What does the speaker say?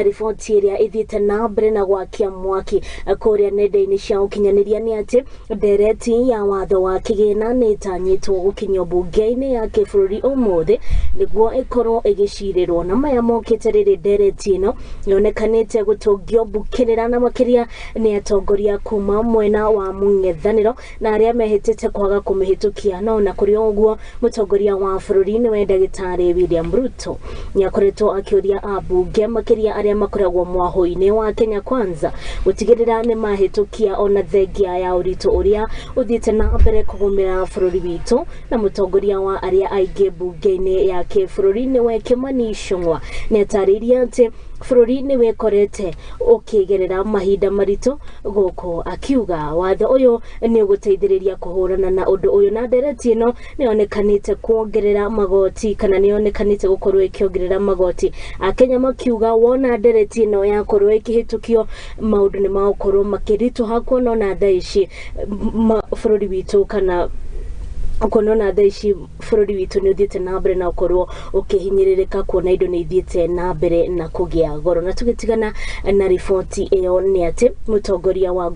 Riboti ĩrĩa ĩthiĩte na mbere na gwakia mwaki kũrĩa nenda-inĩ cia ũkinyanĩria nĩ atĩ ndereti ya watho wa kĩgĩna nĩ ĩtanyĩtwo gũkinyio mbunge-inĩ ya kĩbũrũri ũmũthĩ nĩguo ĩkorwo ĩgĩcirĩrwo. Na maya mokĩte rĩrĩ ndereti ĩno yonekanĩte gũtũngio mbũkĩrĩra na makĩria nĩ atongoria kuma mwena wa mũng'ethanĩro na arĩa mehĩtĩte kwaga kũmĩhĩtũkia. No ona kũrĩ o ũguo, mũtongoria wa bũrũri nĩwe ndagĩtarĩ William Ruto nĩ akoretwo akĩũria ambunge, makĩria arĩa makoragwo mwahũ-inĩ wa Kenya Kwanza, gũtigĩrĩra nĩ mahĩtũkia ona thengia ya ũritũ ũrĩa ũthiĩte na mbere kũgũmĩra bũrũri witũ. Na mũtongoria wa arĩa aingĩ mbunge-inĩ ya kĩbũrũri nĩwe Kimani Ichung'wa nĩ atarĩirie atĩ bũrũri nĩ wĩkorete ũkĩgerera mahinda maritũ gũkũ, akiuga watho ũyũ nĩ ũgũteithĩrĩria kũhũrana na ũndũ ũyũ. Na ndereti ĩno nĩ yonekanĩte kuongerera magoti, kana nĩ yonekanĩte gũkorwo ĩkĩongerera magoti, akenya makiuga wona ndereti ĩno yakorwo ĩkĩhĩtũkio, maũndũ nĩ magũkorwo makĩritũha, kuona ona thaa ici bũrũri witũ, kana kuona ona thaa ici bũrũri witũ nĩ ũthiĩte na mbere na gũkorwo ũkĩhinyĩrĩrĩka, kuona indo nĩ ithiĩte na mbere na kũgĩa goro. Na tũgĩtigana na riboti ĩyo nĩ atĩ mũtongoria wa